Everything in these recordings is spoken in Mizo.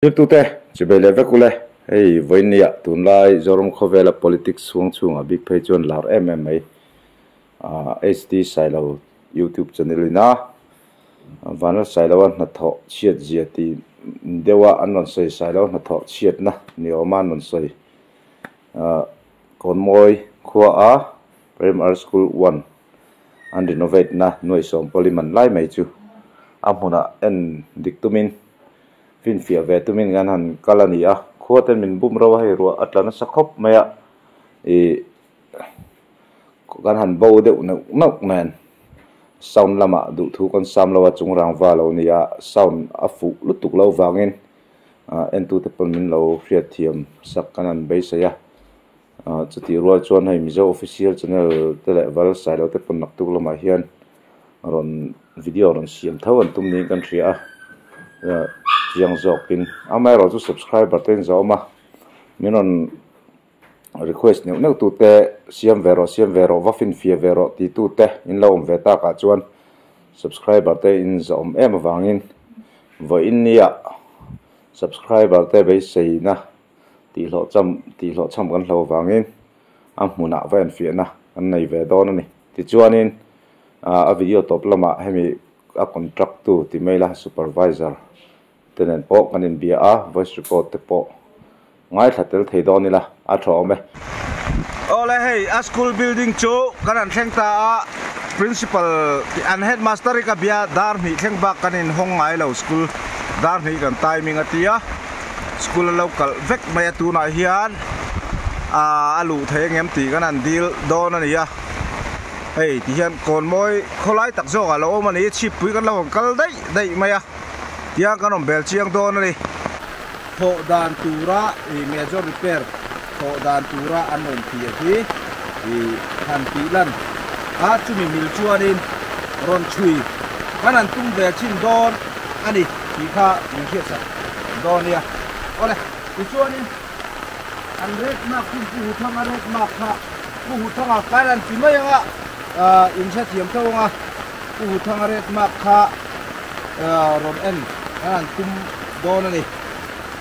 Zirtute, Chibei leh vek ule, hei vawinia tunlai Zoram khawvela politics chhung chhungah bik phei chuan lar em em mai. HD Sailo YouTube channel ina Vanlal Sailoa hnathawh chhiat zia ti deuha an rawn sawi Sailo hnathawh chhiatna ni awma an rawn sawi Kawnmawi khua a Primary School One an renovate na nuai sawm pawli man lai mai chu a hmunah en dik tumin finfiah ve tumin kan han kal a ni a, khua ten min bum ro a hei ruah a tla nasa khawp mai a ih kan han bo deuh neuh neuh nen sound lamah duhthu kan sam lo a chung rangva lo ni a sound a fuh lutuk lo vangin ah entute pawn min lo hriatthiam sak kan han beisei a ah chutih rual chuan hei Mizo official channel te leh val sailo te pawn naktuk lamah hian rawn video rawn siam tho an tum niin kan hria a chiang zawkin amaherawh chu subscriber te in zawm a min rawn request neuh neuh tu te siam ve rawh siam ve rawh va finfiah ve rawh ti tu te in lo awm ve takah chuan subscriber te in zawm em avangin vawiin nia subscriber te beiseina tihhlawh cham tihhlawh cham kan hlo avangin a hmunah va enfiahna kan nei ve dawn a ni tichuanin a video tawp lamah hemi a contract tu ti mai la supervisor te nen pawh kan inbia a voice record te pawh ngaithla tel thei dawn ila a tha awm e. Awle hei a school building chu kan han thleng ta a principal an headmaster hi ka bia dar hnih thleng bak kan in hawng ngai lo school dar hnih kan timing a tia school a lo kalh vek mai a tunah hian a luh thei ang em tih kan han dil dawn a ni a. Hei ti hian kawnmawi khawlai tak zawk ah lo awm a ni, chhip pui kan lo rawn kal daih daih mai a, tiang kan rawn bel chiang dawn a ni. Thawh dan tura ih major repair thawh dan tura an rawn ti a hi ih han tih lan a chumi mil chuanin rawn chhui kan han tum ve chhin dawn a ni tih kha min hriatsak dawn nia. Awle tichuanin an red mark hun pu Huthanga red mark kha. Pu Huthanga kan han ti mai anga in hrethiam tho anga Pu Huthanga red mark kha rawn en kan han tum dawn a ni.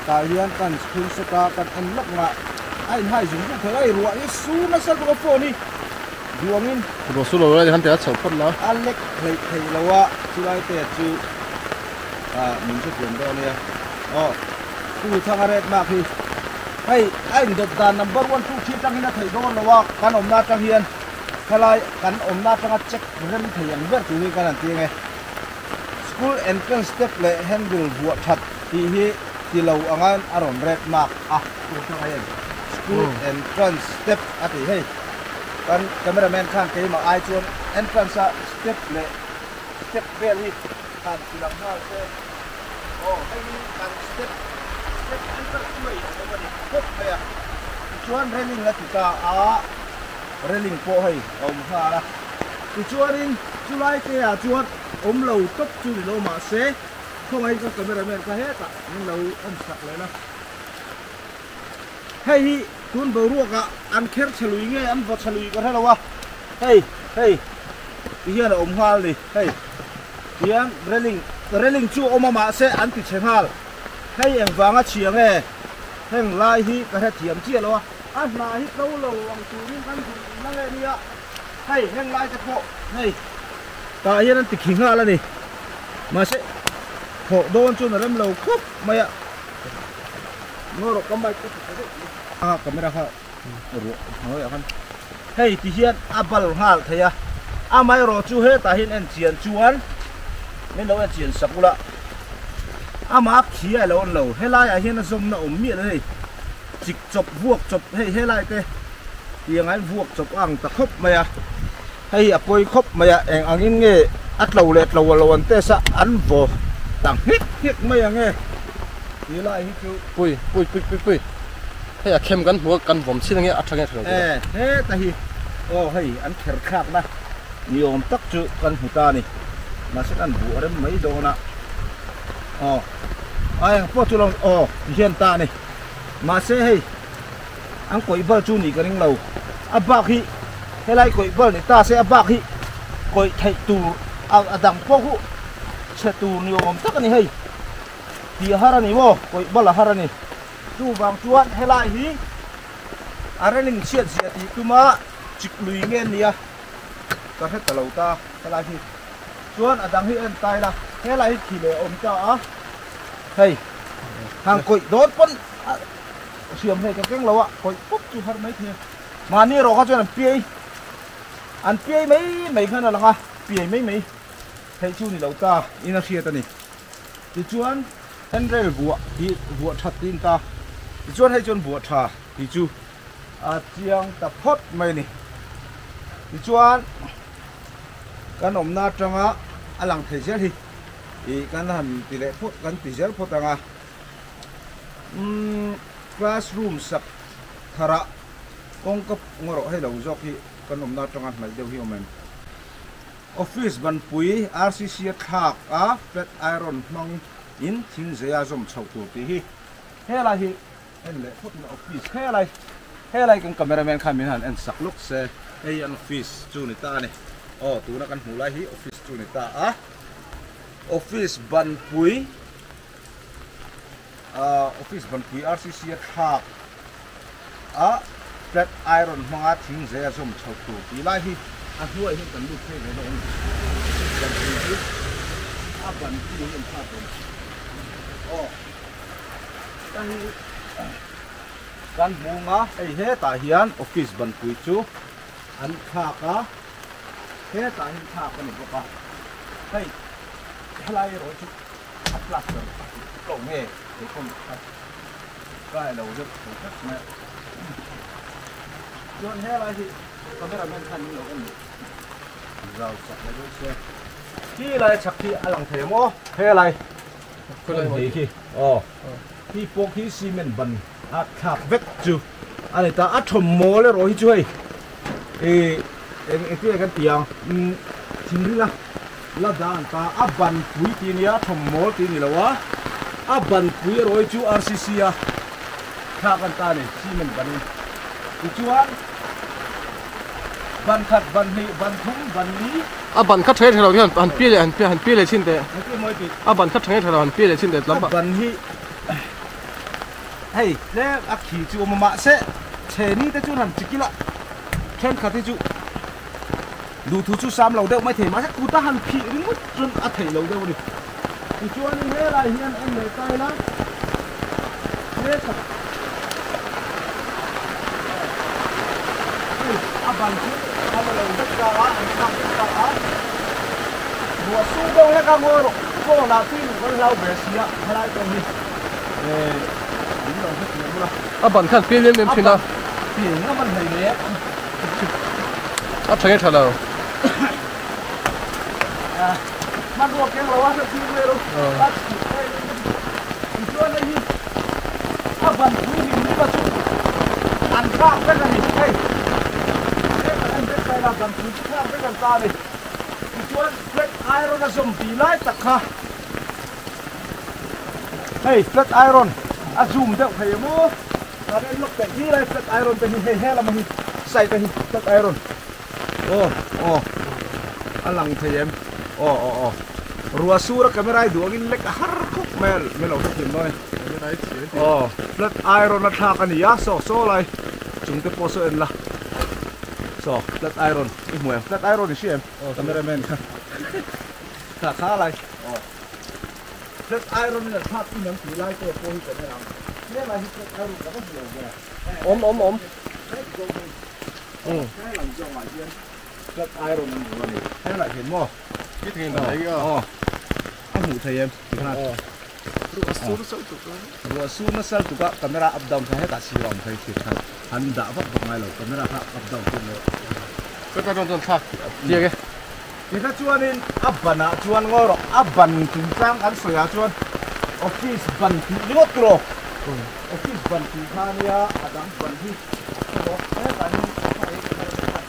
Tah hian kan screenshot a kan en lawk nga a inhai zung zung thei a, hei ruah hi su nasa lutuk a phone hi duangin Ruah su lo lai khan te a chhoh phawt la. A lek hleih theih lo a chulai te chu min hrethiam dawn nia. Aw Pu Huthanga red mark hi. Hei a indawt dan number one two three atang hian a theih dawn lo a, kan awmna atang hian khalai kan awmna atanga check rem thei ang ber tur hi kan han ti ang e. School entrance step leh handle vuah that tih hi ti lo angain a rawn red mark a tur thang a heng school entrance step a ti hei kan cameraman khan keimah ai chuan entrance a step leh step vel hi han ti lang nghal se. Aw hei hi kan step step entrance chu hei a awm a ni khawp mai a tichuan railing a ti ta a railing pawh hei a awm nghal a tichuanin chulai te ah chuan awm lo tawp chu ni lo mahse khawngaih ka camera man kha hetah min lo en sak leh la hei hi tun boruak ah an kher chhe lui nge an vaw chhe lui ka hre lo a hei hei ti hian a awm nghal a ni hei. Tiang railing railing chu a awm a mahse an ti chhe nghal. Hei engvanga chhia nge heng lai hi ka hrethiam chiah lo a, a hna hi tlo lo ang turin kan duh na nge nia hei heng lai te pawh hei tah hian an ti khi nghal a ni. Mahse thawh dawn chuan a rem lo khawp mai a. Ngaw rawh ka mic ka ti ta daih mai. A camera kha ruah hnuaiah khan hei ti hian a bal nghal thei a amaherawh chu hetah hian en chian chuan min lo en chian sak ula amah khi a lo en lo helaiah hian a zawmna awm miah lo hei chik chawp vuak chawp hei helai te tiang ah hian vuak chawp a ang ta khawp mai a hei a pawi khawp mai a eng angin nge a tlo leh tlo a lo an test a an vaw ta nghek nghek mai ang e ti lai hi chu pui pui pui pui pui. Hei a khem kan hmu a, kan vawm chin ange a tha nge tha lo tih E, heta hi aw hei an kher thlakna ni awm tak chu kan hmu ta a ni. Mahse kan buh a rem mai dawn a, aw a eng pawh chu lo aw ti hian ta a ni. Mahse hei an kawih bal chu nih ka ring lo, a bak hi helai kawih bal ni ta se a bak hi kawih theih tur a dang pawh khu chhe tur ni awm tak a ni hei. Tih a har a ni maw? Kawih bal a har a ni. Chuvang chuan helai hi a railing chhiat zia tih tuma chik lui nge nia ka hre ta lo ta helai hi. Chuan a dang hi en ta ila helai hi khi leh a awm ta a, hei hang kawih dawn pawn a hriam hlei ka keng lo a, kawih pawp chu har mai thei a. Mahni erawh kha chuan an piai an piai mai mai khan a lang a, piai mai mai theih chu ni lo ta in a hriat a ni. Tichuan handrail vuah hi vuah that tiin ta, tichuan hei chuan vuah tha tih chu a chiang ta phawt mai a ni. Tichuan kan awmna atanga a lang thei zel hi ih kan han ti leh phawt kan ti zel phawt ang a. Umm classroom sak tharah kawngka ngaw rawh hei lo zawk hi kan awmna atanga hnaih deuh hi awm em? Office banpui RCC a thlak a flat iron hmang in thing zei a zawm chhoh tur tih hi helai hi en leh phawt ila office helai helai kan camera man khan min han en sak lawk se hei an office chu ni ta a ni aw tuna kan hmuh lai hi office chu ni ta a office banpui ah office banpui RCC a thlak a flat iron hmanga thing zai a zawm chho tur tih lai hi a hnuaiah hian kan lut phei ve dawn a ni. Banpui hi a ban hi in en thlak dawn aw ta hi kan hmung a hei hetah hian office banpui chu an thlak a hetah hian thlak a ni bawk a hei helai erawh chu a plaster a tih lo nge keipawh Kai lo deuh tho tlat mai a. Chuan helai hi camera man khan min lo en zau chak lo deuh se. Khi lai chak khi a lang thei ang aw helai hei khi aw khi pawh khi cement ban a thlak vek chu a ni ta a thawm mawl erawh hi chu hei ih eng engtin nge kan ti ang thingri la La dan ta a ban pui tih nia thawm mawl tih ni lo a, a ban pui erawh hi chu RCC a thlak an ta ni cement ban in. Tichuan ban khat, ban hnih, ban thum, ban li. A ban kha tha tha lo hian han pi leh han han pi leh chin teh. Engtin mawi tih? A ban kha tha tha lo han pi leh chin teh tlamba. A ban hi hei tlem a khi chu awm a mahse chhe ni te chuan han chikil a thenkhat hi chu Duhthu chu sam lo deuh mai thei mahse kut a han phih ringawt chuan a theih lo deuh a ni. Tichuanin helai hian en leh ta ila hetah hei a ban chu a la lo vek ta a, an thlak vek ta a. Ruah sur deuh hlek a ngawi rawh phone ah tui luh kan hlau ve si a helai pawh hi eh min lo hrethiam bawk a. A ban khan pian em em thin a. A ban pian ngam an hlei leh. A tha nge tha lo. Hmanrua keng lo a hre thil vel u. A chhuk phei tichuan hei hi a ban pui hlim hlim a chu an thlak vek a ni hei. He kan en vek ta ila ban pui chu thlak vek an ta a ni. Tichuan flat iron a zawm tih lai tak kha hei flat iron a zoom deuh thei em aw. Kan en lawk teh hi lai flat iron te hi hei he lama hi side a hi flat iron aw aw a lang thei em aw aw aw ruah sur a camera i duh angin lek a har khawp mai a min lo hrethiam dawn e aw flat iron a thlak a ni a saw saw lai chung te pawh saw en la saw flat iron i hmu em flat iron i hria em camera man kha kha kha lai aw. Flat iron in a thlak in an tih lai te pawh hi kan en ang. Helai hi flat iron ka va hmu lo ve. Awm awm awm. Helai zawngah hian flat iron an hmu a ni. Helai hian maw? Khi thei in a Aw. A hmuh thei em? Tikhan. Ruah sur nasa lutuk a. Ruah sur nasa lutuk a camera up down kha hetah sir a awm thei thir khan an dah vak vak ngai lo camera kha up down tur leh. Flat iron chuan thlak chiang e. Tikha chuanin a banah chuan ngaw rawh, a ban chungchang kan sawiah chuan office ban tih ringawt tur aw. Office ban tih kha ania a dang ban hi emaw hetah hian kha ei ka hre kha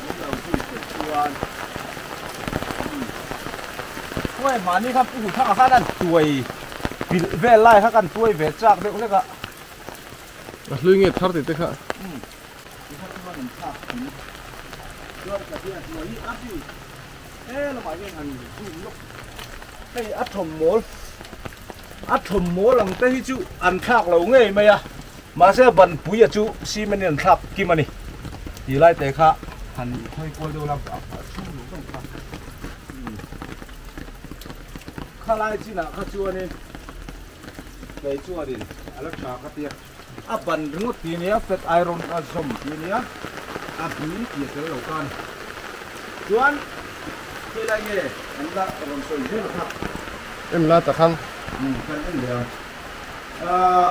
min lo zui theih chuan khawnge mahni khan pu Huthanga khan an tuai pilh vel lai kha kan tuai ve chak deuh hlek a. A hlui nge thar tih te kha. Tikha chuan an thlak thing chuan ka hian hnuai hi a ti he lamah hian han zoom lawk hei a thawm mawl A thawmhnaw lang te hi chu an thlak lo ngei mai a, mahse a ban pui a chu cement in an thlak kim a ni tih lai te kha han hawi kual deuh la a chhung duh deuh kha khalai chinah kha chuanin kei chuanin a la tha ka tia a ban ringawt tih ania flat iron a zawm tih ania a bim tih a tel lo ta a ni chuan helai nge an la rawn sawi zel kha em la ta khan um kan en leh ang ahh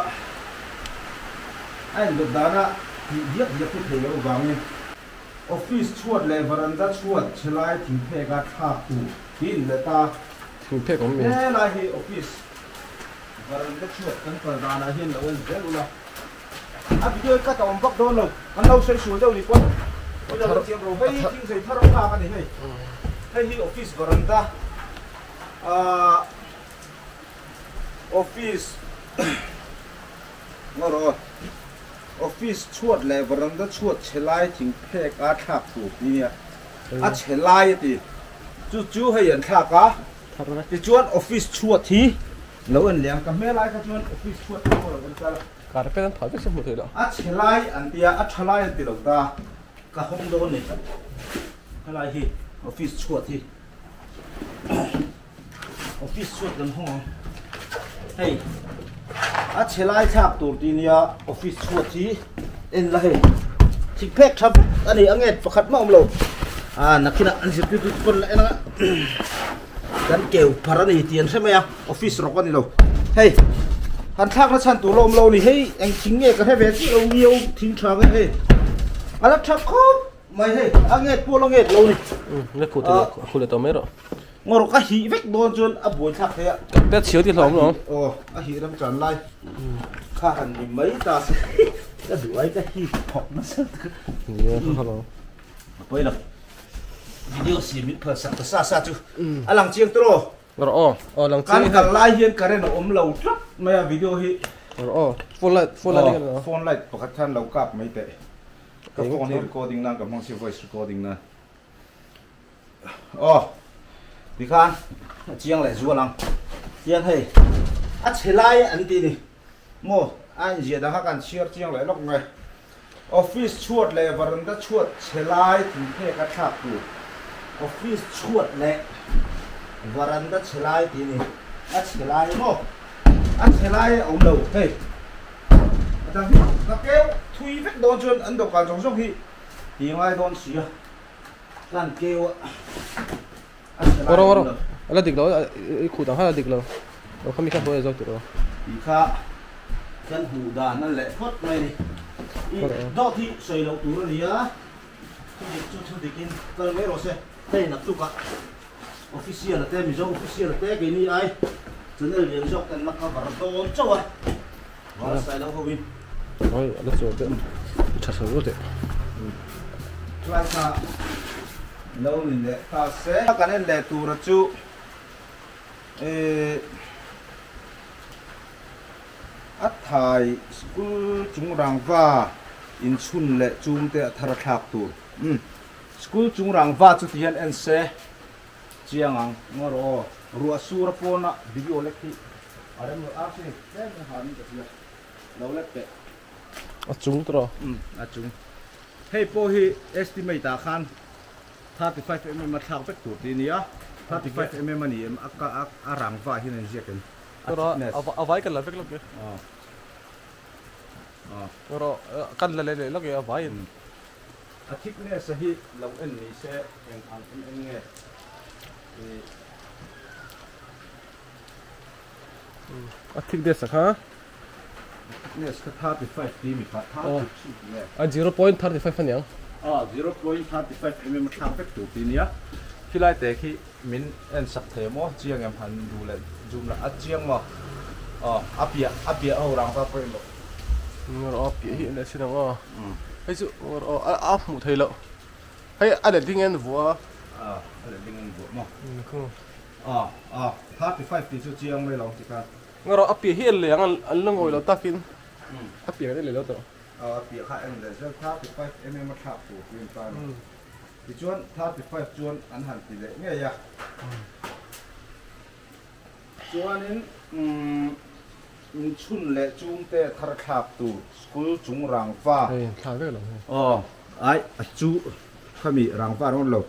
a indawt dana tih diak diak hi thei loh vangin office chhuat leh varanda chhuat chhe lai thingphek a thlak tur tih in leh ta thingphek awm mi helai hi office Varanda chhuat kan kal danah hian lo en zel ula, a video hi cut a awm vak dawn lo, kan lo sawi sual deuh ni pawn i lo la chiam ro, hei hi thing zei thar a nghak a ni hei, hei hi office varanda ahh office ngaw rawh aw, office chhuat leh varanda chhuat chhe lai thing phek a thlak tur tih nia, a chhe lai a ti, chu chu hei an thlak a. Tichuan office chhuat hi lo en leh ang, ka hmel ai kha chuan office chhuat hi pawh lo en ta la. Carpet an phah vek se hmuh theih loh. A chhe lai an tia, a tha lai an ti lo ta, ka hawng dawn ni. Helai hi office chhuat hi, office chhuat kan hawng ang. Hei a chhe lai thlak tur ti nia office chhuat hi en la hei thing phek tha vek a ni a nge pakhat mah awm lo a nakinah an zirtirtu te pawn la en anga kan keu phar a ni tih an hre mai a office rawk a ni lo hei han thlak na chhan tur la awm lo a ni hei eng thing nge ka hre ve chiah lo ngiau thing tha nge hei a la tha khawp mai hei a nget pawh la nget lo a ni. Le khu te khu le tawh mai rawh. Ngawr ka hih vek dawn chuan a buai thlak thei a. Ka pet chhiau ti hlawm lo. Aw, a hih ram chan lai kha han ni mai ta se. Ka duh ai ka hih thawk nasa tak. Nia, hello. A pawi lo. Video siam in phal sak ta sa sa chu. A lang chiang tawh aw. Rawh aw, aw lang chiang. Kan kal lai hian current a awm lo tlat mai a video hi. Rawh aw, phone light, phone light. Phone light pakhat khan lo kap mai teh. Ka phone hi recording nan ka hmang si voice recording nan. Aw tikhan a chiang leh zual ang hian hei a chhe lai an tih ni maw a inziah dang kha kan chhiar chiang leh lawk nge office chhuat leh varanda chhuat chhe lai thingphek a thlak tur office chhuat leh varanda chhe lai tih ni a chhe lai maw a chhe lai a awm lo hei a dang hi ka keu thui vek dawn chuan an dawhkan zawng zawng hi ti ngai dawn si a. Kan keu a a chhe lai Ro ro ala dik lo i khut ang khan a dik lo lo kha mi kha hnuai zawk tur aw. Tih kha kan hmuh dan a leh phawt mai a ni. I dawt hi sawi loh tur a ni a, thu dik chu thu dik in kal mai rawh se. Hei naktuk ah official a te Mizo official a te keini ai channel lian zawk ten la cover dawn chauh a, Val sai lo ho in. Oi ala chuan deuh i tha chho deuh teh. Tlai kha lo ni leh ta se. Kan en leh tura chu eh a thai school chung rangva inchhun leh chum te a thar a thlak tur. Umm school chung rangva chu ti hian en se chiang ang ngaw rawh aw ruah sur a pawna video lek hi a rem lo ar si tlem a hanin ka hria lo lek teh. A chung tawh. Umm a chung. Hei pawh hi estimate ah khan 35 mm a thlak vek tur tih a ni a, 35 mm a ni em a ka a rang va hian an ziak em a thickness. A vai kan la vek lawk e. Rawh kan la leh leh lawk e a vai in. A thickness a hi lo en ni se eng ang em em nge i. A thickness a kha. Thickness kha 35 tih mi kha 32 tih nge. A 0.35 a niang. A 0.35 mm a thlak vek tur tih nia. Khilai te khi min en sak thei maw chiang em han duh leh zoom lah a chiang maw aw a piah a piah ho rang va pawimawh loh. Rawh a piah hi en leh sin ang aw. Hei chu rawh a hmuh theih loh. Hei a letling en vuah a. A letling en vuah maw. A a 35 tih chu chiang mai lo ti khan. Nga rawh a piah hi en leh ang an la ngawi lo takin a piah kan en leh lo tawh. A a piah kha en leh zel 35 mm a thlak tur chu in ta a ni. Tichuan 35 chuan an han ti leh ngei a. Chuanin umm inchhun leh chungte thar thlak tur school chung rangva. Hei thla vek lo hei. Aw ai a chu khami rangva rawn lo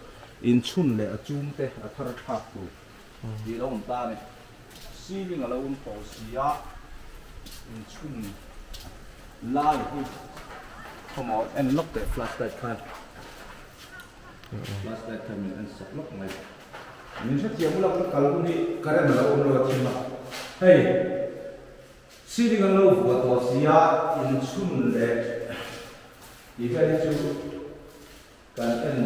inchhun leh a chungte a thar thlak tur tih lo awm ta a ni. Ceiling a lo awm tawh si a inchhun lai hi khawmaw en lawk teh flashlight khan flashlight khan min en sak lawk mai. Min hrethiam ulak ka kal hun hi current a lo awm lo a thim a, hei ceiling an lo vuah tawh si a, inchhun leh tih vel hi chu kan en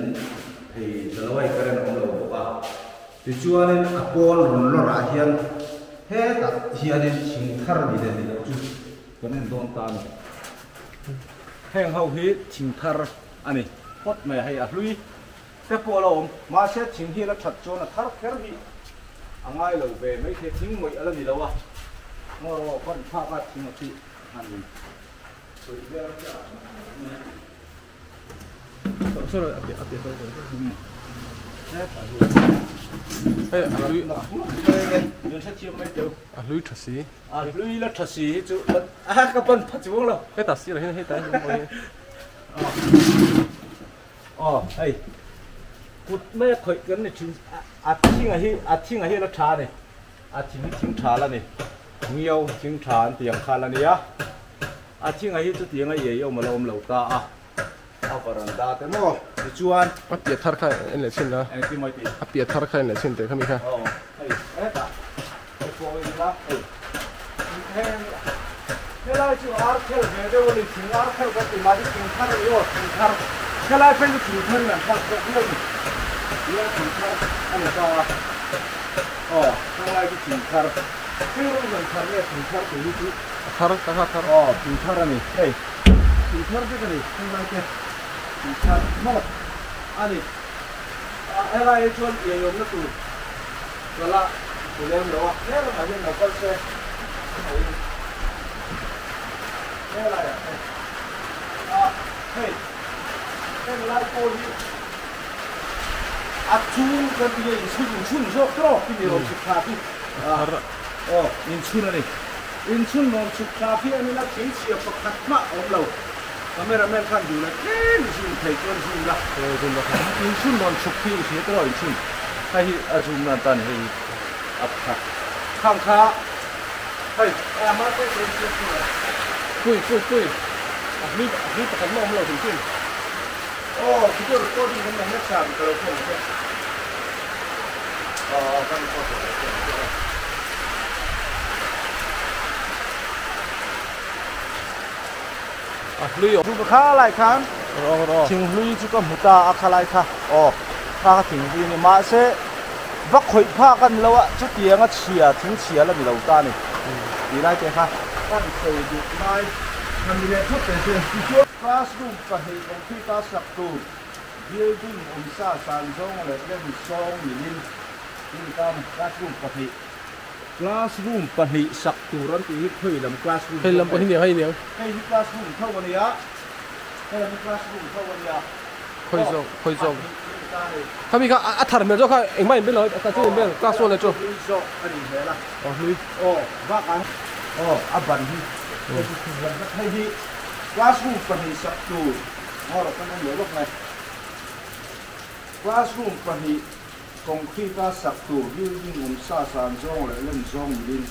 thei ta lo a, hei current a awm lo bawk a. Tichuanin a pawn rawn lawrh ah hian hetah hianin thing thar ni leh ni loh chu kan en dawn ta a ni. Heng ho hi thing thar a ni phawt mai a, hei a hlui. Te pawh a lo awm. Mahse thing hi a la that chuan a thar kher hi a ngai lo ve mai thei. Thing mawih a la ni lo a, ngaw rawh pan thlak a thing a khi han sawi vel chiah a ni. Sorry, a piah a piah Hei a hlui Min hrethiam mai teu. A hlui tha si. A hlui la tha si hi chu a ka pan pha chuang lo. Heta sirah hian heta hian Aw hei kut mai a khawih kan ni thin a thing a hi a thing a hi la tha a ni a thing hi thing tha la ni ngiau thing tha an tih ang kha la nia a thing a hi chutiang a iai awm a la awm lo ta a a varanda te maw tichuan a piah thar kha en leh chhin la engtin maw i tih a piah thar kha en leh chhin teh kha mi kha aw hei hetah hei pawh in la hei heng helai chu ar khel ve deuh a ni thing ar khel kan ti mahni thing thar a ni aw thing thar helai phei chu thing thar in an thlak zawk viau ni nia thing thar a ni ta a aw helai chu thing thar thil rawng rawn thar nge thing thar tih hi chu a thar ka kha thar aw thing thar a ni hei thing thar vek a ni helai te thing thar maw a ni a helai hi chuan iaiawmna tur Kala ti lem lo a, he lamah hian lo kal se hei helai ah te a hei heng lai pawh hi a chung kan ti nge inchhun inchhun zawk tawk hi ni rawn chhuk thla khi aw inchhun a ni inchhun rawn chhuk thla khi a nila thingchhia pakhat mah a awm lo camera man khan duh leh tlem zoom thei chuan zoom la inchhun rawn chhuk khi i hria tawh inchhun. Hei hi a zoom nan ta a ni hei hi a kha khang kha hei a hma te te in siam a. Pui pui pui a hlui a hlui pakhat mah awm lo hrim hrim. Aw video recording kan nei nasa ka lo phone che. Aw kan record tawh lo phone che. A hlui awm. Chu kha lai khan thing hlui chu ka hmu ta a kha lai kha aw kha kha thing hlui a ni mahse va khawih phak a ni lo a chutiang a chhia thing chhia la ni lo ta a ni tih lai te kha. Kan sawi duh lai han ni leh phawt teh se. Tichuan classroom pahnih concrete a sak tur building awmsa san zawng leh lem sawng milin tih a ni ta a ni classroom pahnih. Classroom pahnih sak tur an tih hi khawi lam classroom Hei lam pawh hi niang hei niang. Hei hi classroom tho a nia, hei lam hi classroom tho a nia. Khawi zawk khawi zawk. Khami kha a thar hmel zawk kha engmah in bel lo a chu in bel class one leh chu. Hlui zawk a nih hmel a. Aw hlui. Aw bakah aw a ban hi hei chu thing lam vek hei hi classroom pahnih sak tur ngaw rawh kan en leh lawk mai. Classroom pahnih Concrete a sak tur building awm sa san zawng leh len zawng milin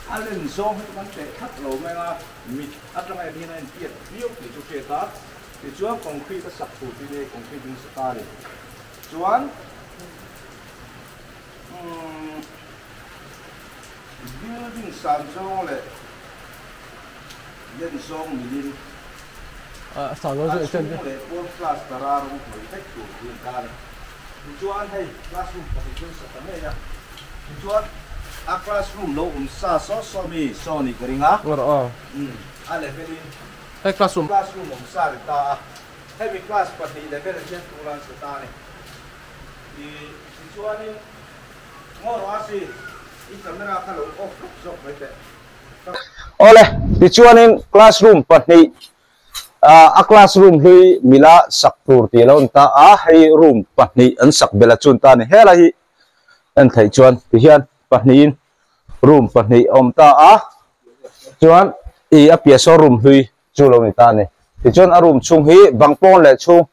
a len zawng hi chu kan teh thlap lo mai a, mit atanga en hian a inpiat viau tih chu hriat a, tichuan concrete a sak tur tih hi concrete in sa ta a ni. Chuan umm building san zawng leh len zawng milin a san zawng a chhung leh pawn plaster a rawng hnawih vek tur tih a ni ta a ni. Tichuan hei classroom pahnih chu an sa ta ngei a, tichuan a classroom lo awm sa saw saw mi saw nih ka ring a, a level in hei classroom classroom awm sa ri ta a, hemi class pahnih level ah hian tura an sa ta a ni. Tichuanin ngaw rawh a si, i camera kha lo off lawk zawk mai teh. Awle, tichuanin classroom pahnih A classroom hlui mila sak tur tih a lo ni ta a, hei room pahnih an sak belh a chun ta a ni. Helai hi en theih chuan tihian pahnihin Room pahnih a awm ta a, chuan ih a piah saw room hlui chu lo ni ta a ni. Tichuan a room chhung hi bang pawn leh chhung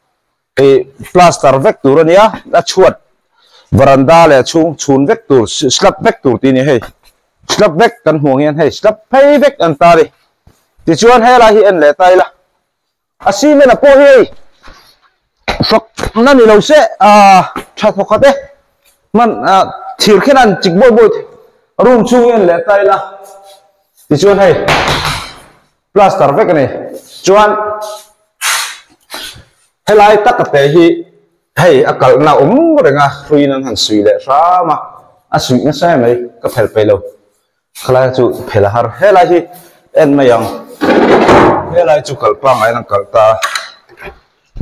ih plaster vek tur a nia, a chhuat varanda leh chhung chhun vek tur slab vek tur tih a ni hei. Slab vek kan hmuh ang hian hei slab phei vek an ta a ni. Tichuan helai hi en leh ta ila. A cement a pawh hi hei fak na ni lo se ah tha thawk khat e hman ah thir khen an chik bawi bawi thei room chhung hi an leh ta ila tichuan hei plaster vek a ni chuan helai taka te hi hei a kalhna awm reng a hruiin an han suih leh hram a a suih nasa em mai ka phel peih lo. Khalai chu phel a har helai hi en mai ang helai chu kal pangai in an kalh ta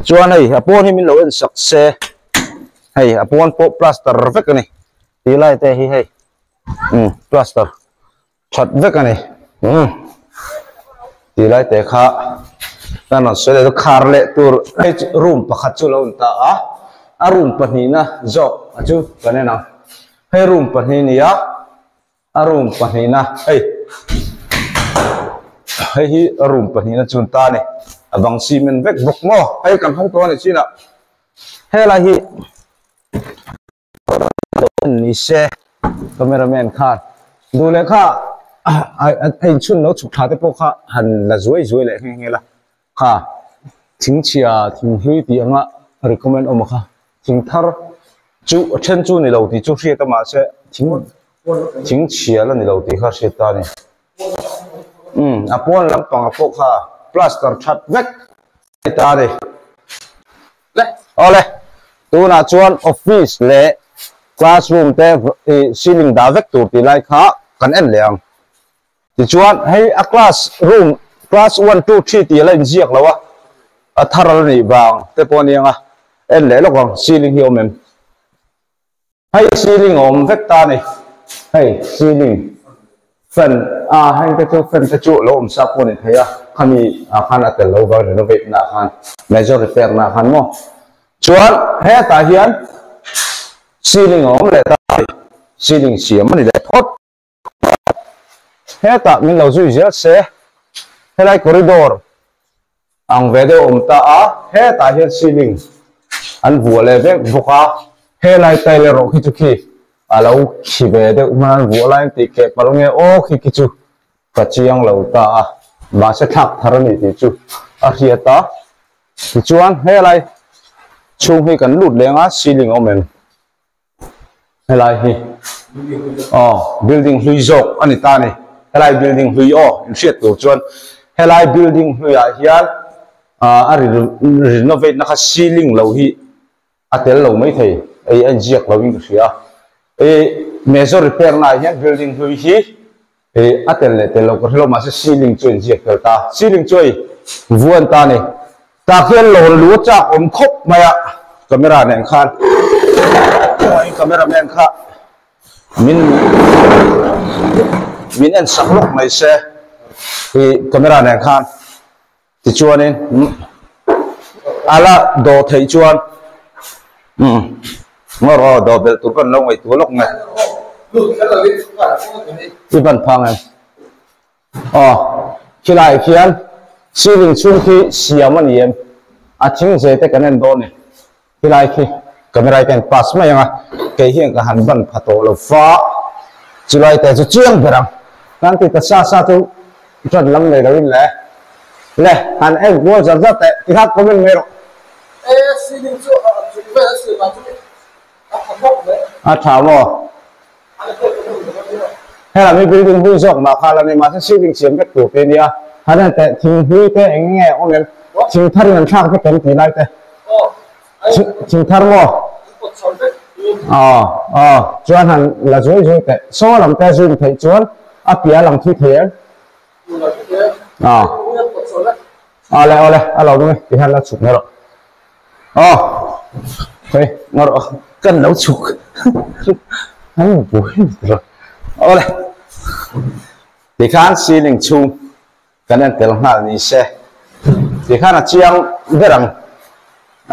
chuan hei a pawn hi min lo en sak se hei a pawn pawh plaster vek a ni tih lai te hi hei umm plaster that vek a ni umm tih lai te kha kan rawn sawi leh chu khar leh tur hei chu room pakhat chu lo in ta a a room pahnihna zawk a chu kan en ang hei room pahnih a ni a. A room pahnihna hei hei hi a room pahnihna chu an ta a ni a bang cement vek bawk maw hei kan hawng tawh a ni chinah helai hi ni se camera man khan duh leh kha a inchhun lo chhuk thla te pawh kha han la zuai zuai leh nghe nghe la kha thing chhia thing hlui tih anga recommend awm a kha thing thar chu a then chu ni lo tih chu hriat a mahse thing thing chhia la ni lo tih kha hriat ta a ni umm a pawn lampang ah pawh kha plaster that vek a ni ta a ni awle tunah chuan office leh classroom te ih ceiling dah vek tur tih lai kha kan en leh ang. Tichuan, hei a class room, class one, two, three tih a la inziak lo a, a thar a la nih vang te pawh a ni ang a, en leh lawk ang, ceiling hi a awm em? Hei ceiling a awm vek ta a ni, hei ceiling fan a heng te chu fan te chu lo awm sa pawh a ni thei a, khami ah khan a tel lo vang renovate na ah khan major repair na ah khan maw. Chuan hetah hian ceiling a awm leh ta a ni, ceiling siam a ni leh phawt. Hetah min lo zui zel se, helai corridor ang ve deuh a awm ta a, hetah hian ceiling an vuah leh vek bawk a, helai tile erawh khi chu khi a lo khi ve deuh hman an vuah lai an tih keh palh nge aw khi khi chu ka chiang lo ta a, mahse thlak thar a ni tih chu a hriat a, tichuan helai chhung hi kan lut leng a ceiling a awm em? Helai hi aw building hlui zawk a ni ta a ni helai building hlui aw in hriat tur chuan helai building hluiah hian ah a renovate na kha ceiling lo hi a tel lo mai thei ei a inziak lo in ka hria a major repair na ah hian building hlui hi ih a tel leh tel lo ka hre lo mahse ceiling chu a inziak tel ta ceiling chu hei vuan ta a ni. Tah khian lawn lu a chak awm khawp mai a, camera nen khan camera man kha min min en sak lawk mai se ih camera nen khan tichuanin a la dawh theih chuan umm ngawr aw dawh belh tur kan lo ngaihtuah lawk nge i ban phang em. Aw, khilaiah khian ceiling chhung khi siam a ni em? A thing zeh te kan en dawn ni. Khilai khi camera hi ka en pass mai ang a, kei hian ka han ban pha tawh lo fa. Chulai te chu chiang ber ang. Kan ti ta sa sa chu ṭan lam nei loin le. Le, han en kual zar zar teh, tikhan comment mai rawh. E, ceiling chu a chung vel a siam ah chuan a tha khawp mai. A tha maw? Helai mi building hlui zawk mah kha la ni mahse ceiling siam vek tur te nia han en teh thing hlui te eng nge awm em thing thar in an thlak vek em tih lai te thing thar maw aw aw chuan han la zuai zuai teh saw lam te zoom theih chuan a piah lang thui thei em aw awle awle a lo nge ti hian la chhuk mai rawh. Aw hei ngawr aw kan lo chhuk an buai rawh awle tikhan ceiling chhung kan en tel nghal ni se tikhan a chiang ber ang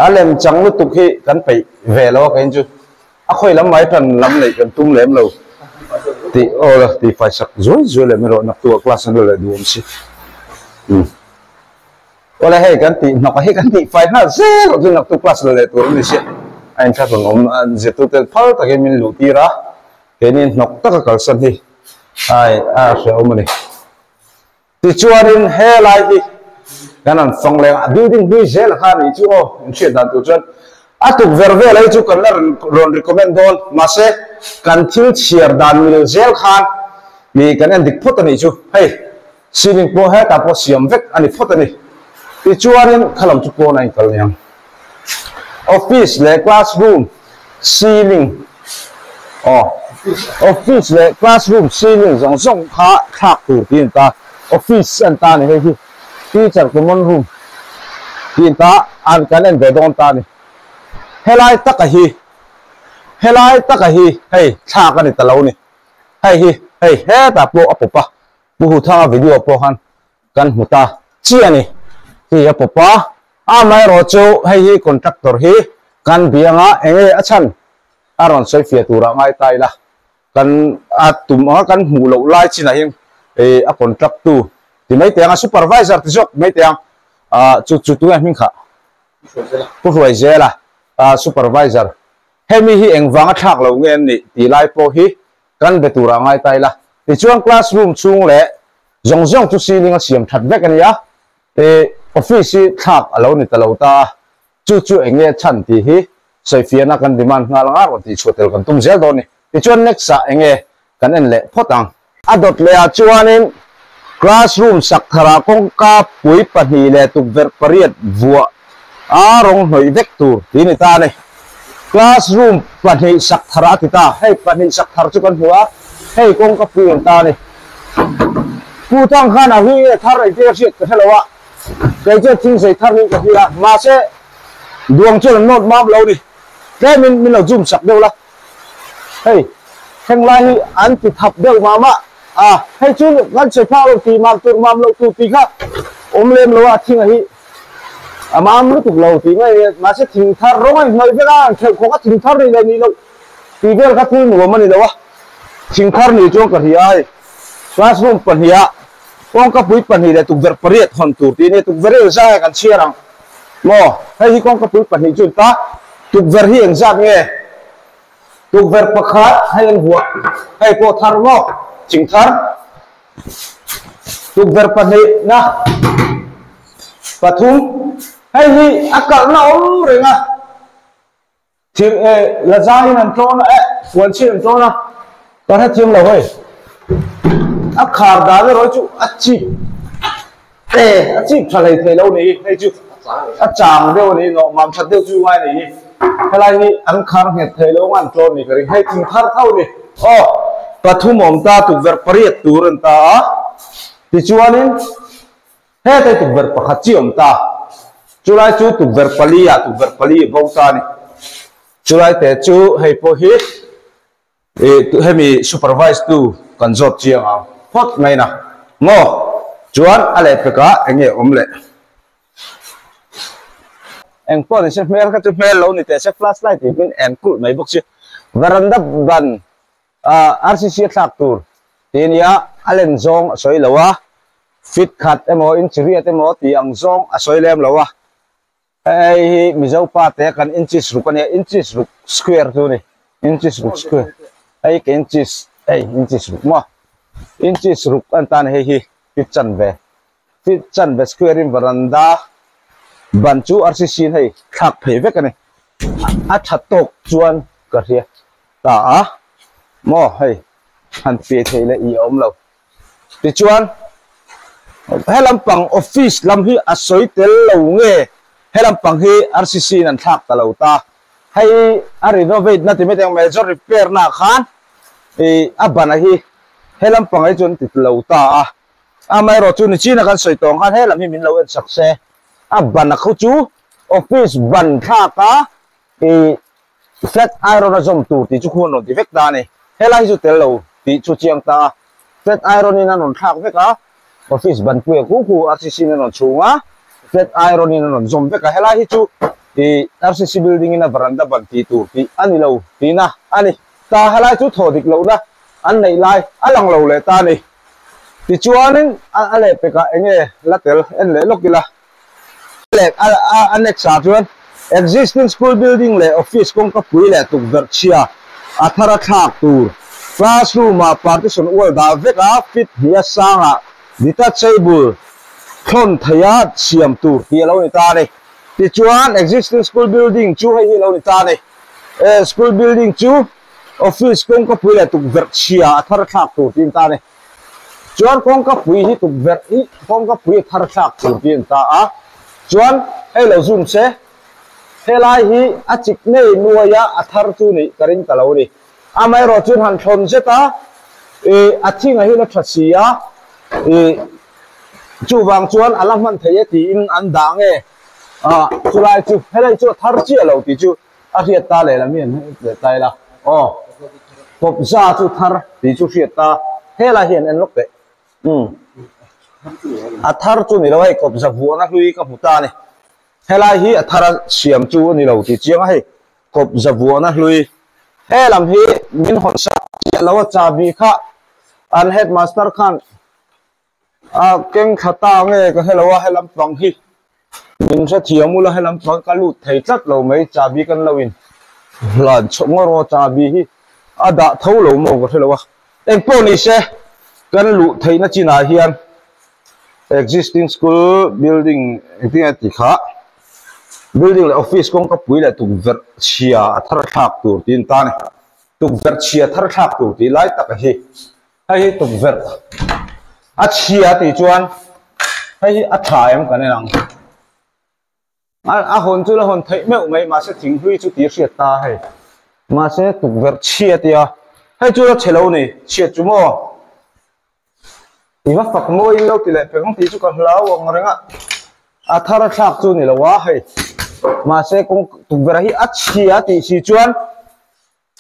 a lem chang lutuk hi kan peih ve lo a keiin chu a khawi lam mai tan lam neih kan tum lem lo. Tih aw la tih fai sak zuai zuai leh mai rawh naktuk ah class an la leh duh awm si. Umm. Awle hei kan tih hnawk a hi kan tih fai nghal zel rawh chu naktuk class la leh tur an ni sia. A inthlahrun awm a zirtute phal takin min luh tir a, keini hnawk taka kalsan hi ai a hrehawm a ni. Tichuanin helai hi kan han fang leh a, building hlui zel kha a nih chu aw, in hriat dan tur chuan a tukverh vel hi chu kan la rawn recommend dawn, mahse kan thil chhiar dan mil zel khan mi kan en dik phawt a nih chu, hei ceiling pawh hetah pawh siam vek a ni phawt a ni. Tichuanin khalam chu pawn a inkal niang. Office leh classroom ceiling aw office leh classroom ceiling zawng zawng kha thlak tur tih a ni ta office a ni ta a ni hei hi teacher common room tih a ni ta an kan en ve dawn ta a ni helai taka hi helai taka hi hei thlak a ni ta lo a ni hei hi hei hetah pawh a pawp a Pu Huthanga video pawh khan kan hmu ta chiah a ni tih a pawp a, amaherawh chu hei hi contractor hi kan bianga eng nge a chhan a rawn sawi fiah turah ngai ta ila kan a tum anga kan hmuh loh lai chinah hian ih a contract tu ti mai teh ang a supervisor ti zawk mai teh ang ah chu chu tunge hming kha Pu Hruaizela ah supervisor hemi hi engvanga thlak lo nge an nih tih lai pawh hi kan be turah ngai ta ila. Tichuan classroom chhung leh zawng zawng chu ceiling a siam that vek a ni a, ih office hi thlak a lo ni ta lo ta a, chu chu eng nge chhan tih hi sawifiahna kan demand nghal anga rawn tih chhuah tel kan tum zel dawn a ni. Tichuan next ah eng nge kan en leh phawt ang. A dawt leh ah chuanin classroom sak tharah kawngka pui pahnih leh tukverh pariat vuah a rawng hnawih vek tur tih ni ta a ni. Classroom pahnih sak thar a ti ta. Hei pahnih sak thar chu kan hmu a, hei kawngka pui an ta a ni. Pu Thang khan a hui nge thar engtin a hriat ka hre lo a, kei chuan thingzei thar niin ka hria a, mahse duang chuan an nawt mam lo ni. Tlemin min lo zoom sak deuh la. Hei heng lai hi an ti thap deuh mah mah a, hei chu kan sawi phak lo tih mam tur mam loh tur tih kha awm lem lo a, thinga hi a mam lutuk lo tih mai ania, mahse thing thar rawng a inhnawih vek a, an khelh khawk a thing thar ni leh nih loh tih vel kha thil nuam a ni lo a, thing thar nih chuan ka hria a hei classroom pahniha kawngka pui pahnih leh tukverh pariat hawn tur tih ania, tukverh hi engzah nge kan chhiar ang maw, hei hi kawngka pui pahnih chu ta tukverh hi engzat nge? Tukverh pakhat hei an vuah hei pawh thar maw ching thar tukverh pahnih na pathum hei hi a kalhna awm reng a thir eh la zaiin an tlawn a eh puan chhin an tlawn a ka hrethiam lo hei a khar dan erawh hi chu a chip Eh, a chip tha hlei thei lo ni hei chu a chang deuh a ni nawh mam that deuh chu ngai a ni hi helai hi an khar nghet thei lo ang an tlawn ni ka ring hei thing thar tho ni aw pathum awm ta tukverh pariat tur an ta a tichuanin hetlai tukverh pakhat chi awm ta chulai chu tukverh pali ah tukverh pali a bo ta a ni chulai te chu hei pawh hi Ih hemi supervise tu kan zawt chiang ang phawt mai na maw? Chuan a lehpek ah eng nge awm leh? Eng pawh ni se hmel kha chu hmel lo ni teh se flashlight in min en kulh mai bawk si. Veranda ban ah RCC a thlak tur tih ania a len zawng a sawi lo a, feet khat emaw inch riat emaw tih ang zawng a sawi lem lo a. Hei hi Mizo pa te kan inches ruk a nia, inches ruk square chu a ni, inches ruk square, hei ka inches hei inches ruk maw, inches ruk a ni ta a ni hei hi feet chanve, feet chanve square in varanda ban chu RCC in hei thlak phei vek a ni, a tha tawk chuan ka hria ta a maw hei han pe thei leh i a awm lo. Tichuan, he lampang office lam hi a sawi tel lo nge he lampang hi RCC in an thlak ta lo ta. Hei a renovate na ti mai teng major repair na khan ih a bana hi he lampang hi chu an ti lo ta a. Amaherawh chu nichina kan sawi tawng khan he lam hi min lo en sak se. A bana khu chu office ban thlak a ih Flat iron a zawm tur tih chu khuan rawn ti vek ta a ni. Helai hi chu tel lo tih chu chiang ta a. Flat iron in an rawn thlak vek a, office ban pui a khu khu RCC in an rawn chhung a, flat iron in an rawn zawm vek a. Helai hi chu ih RCC building in a veranda ban tih tur tih a ni lo tihna a ni. Ta helai chu thaw dik lohna an neih lai a lang lo leh ta a ni. Tichuanin a lehpekah eng nge la tel en leh lawk ila. Leh a next ah chuan existing school building leh office kawngka pui leh tukverh chhia a thar a thlak tur classroom ah partition wall dah vek a fit hnih a sang ah detachable thlawn theih a siam tur tih a lo ni ta a ni. Tichuan existing school building chu hei hi a lo ni ta a ni. School building chu office kawngka pui leh tukverh chhia a thar a thlak tur tih a ni ta a ni. Chuan kawngka pui hi tukverh hi kawngka pui a thar thlak tur tih a ni ta a. Chuan hei lo zoom se, helai hi a chik ngei nuaia a thar chu nih ka ring ta lo ni. Amaherawh chuan han thlawn zet a, ih a thinga hi la tha si a, ih chuvang chuan a la hman thei e tiin an dah nge ah chulai chu helai chu a thar chiah lo tih chu A hriat ta leh la mi an leh ta ila aw kawpza chu thar tih chu hriat ta helai hian en lawk teh umm a thar chu ni lo hei kawpza vuahna hlui ka hmu ta a ni helai hi a thar a siam chu a ni lo tih chiang a hei kawpza vuahna hlui he lam hi min hawn sak chiah lo a chahbi kha an headmaster khan A keng thla ta nge ka hre lo a helam pang hi min hrethiam ula helam pang ka lut thei tlat lo mai chahbi kan lo in hlan chhawk ngawr aw chahbi hi a dah tho lo maw ka hre lo a engpawh ni se kan luh theihna chinah hian existing school building engtin nge tih kha building leh office kawngka pui leh tukverh chhia a thar thlak tur tiin ta a ni tukverh chhia thar thlak tur tih lai taka hi. Hei hi tukverh a chhia tih chuan hei hi a tha em kan en ang. A hawn chu la hawn theih meuh mai mahse thing hlui chu tih hriat ta hei. Mahse tukverh chhia tia hei chu la chhe lo ni chhiat chu maw. I va fak mawi in lo ti leh pek ang tih chu ka hlau ang reng a. A thar a thlak chu ni lo a hei. Mahse kawng tukverh hi a chhia tih si chuan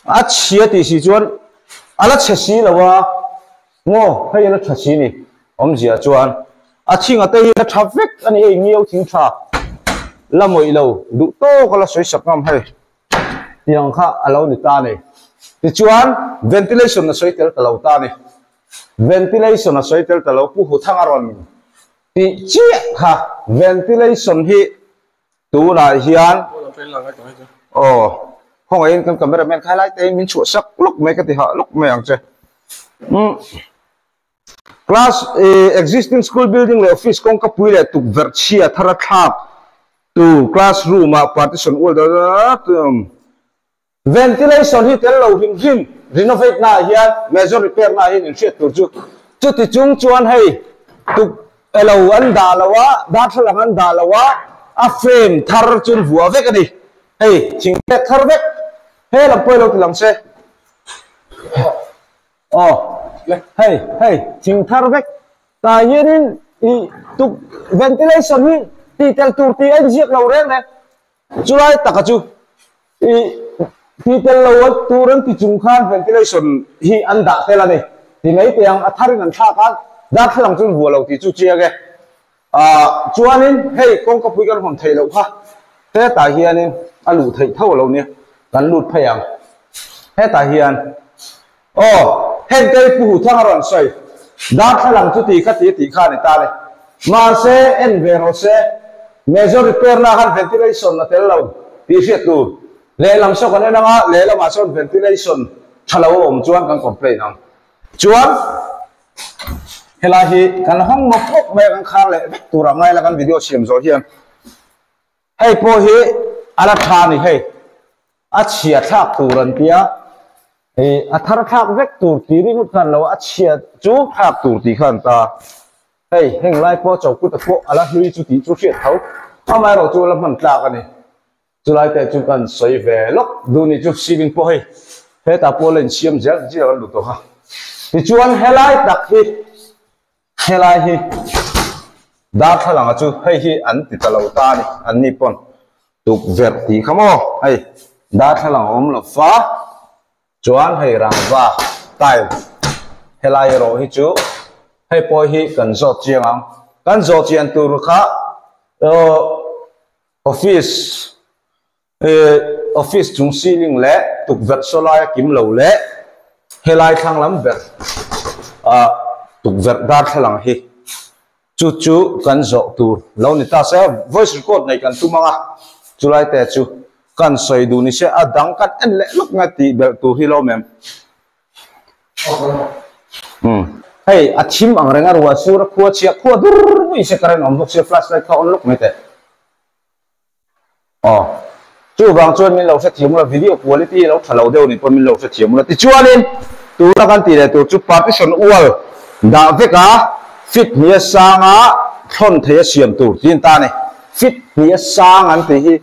A chhia tih si chuan a la chhe si lo a, ngaw hei a la tha si ni awmzia chuan a thinga te hi la tha vek a ni hei ngiau thing tha la mawih lo duh tawk a la sawi sak ngam hei tiang kha a lo ni ta a ni. Tichuan ventilation a sawi tel ta lo ta a ni. Ventilation a sawi tel ta lo Pu Huthanga rawn tih chiah kha ventilation hi Tunah hian aw khawngaihin kan camera man kha helai te in min chhuah sak lawk mai ka ti hah lawk mai ang che umm class existing school building leh office kawngka pui leh tukverh chhia thar a thlak tur classroom ah partition ual Ventilation hi tel lo hrim hrim renovate na ah hian major repair na ah hian in hriat tur chu chuti chung chuan hei tuk elo an dah lo a darthlalang an dah lo a a frame thar chu an vuah vek a ni hei thing pek thar vek he lam pawh ilo ti lang se aw hei hei thing thar vek tah hianin ih tuk ventilation hi tih tel tur tih a inziak lo reng reng. Chulai taka chu i ti tel lo a tur an ti chung khan ventilation hi an dah tel a ni. Ti mai teh ang a tharin an thlak a, darthlalang chu an vuah lo tih chu chiang e. Ahh chuanin hei kawngkapui kan hawn theih loh kha hetah hianin a luh theih tho a lo nia, kan lut phei ang. Hetah hian aw heng te hi Pu Huthang a rawn sawi, darthlalang chu ti kha ti tih kha a ni ta a ni. Mahse en ve rawh se. Major repair na khan ventilation a tel lo tih hriat tur. Lehlam saw kan en anga lehlamah chuan ventilation tha lo a awm chuan kan complain ang. Chuan helai hi kan hawng mawp mawp mai a kan khar leh vek tur ang ngaila kan video siam zawh hian hei pawh hi a la tha a ni hei. A chhia thlak tur an tia ih a thar thlak vek tur tih ringawt khan lo a chhia chu thlak tur tih khan ta. Hei heng lai pawh chokut a pawh a la hlui chu tih chu hriat tho amaherawh chu la hman tlak a ni. Chulai te chu kan sawi ve lawk duh ni chu ceiling pawh hei hetah pawh la insiam zel zel an duh tawh kha. Tichuan helai tak hi helai hi darthlalanga chu hei hi an ti ta lo ta a ni an ni pawn tukverh tih kha maw hei darthlalang a awm lo fa. Chuan hei rangva tile helai erawh hi chu hei pawh hi kan zawt chiang ang. Kan zawh chian tur kha office office chung ceiling leh tukverh saw laia kim lo leh. Helai thlang lam ber ah tukverh darthlalang hi chu chu kan zawh tur lo ni ta se voice record nei kan tum ang a chulai te chu kan sawi duh ni se a dang kan en leh lawk nge tih belh tur hi lo awm em? Umm hei a thim ang reng a ruah sur a khua chhia khua dur mai se current awm bawk sia flashlight kha on lawk mai teh. Aw. Chuvang chuan min lo hrethiam ula, video quality lo tha lo deuh nih pawh min lo hrethiam ula. Tichuanin, tuna kan tih leh tur chu partition wall dah vek a, fit hnih a sanga thlawn thei a siam tur tiin ta a ni. Fit hnih a sang an tih hi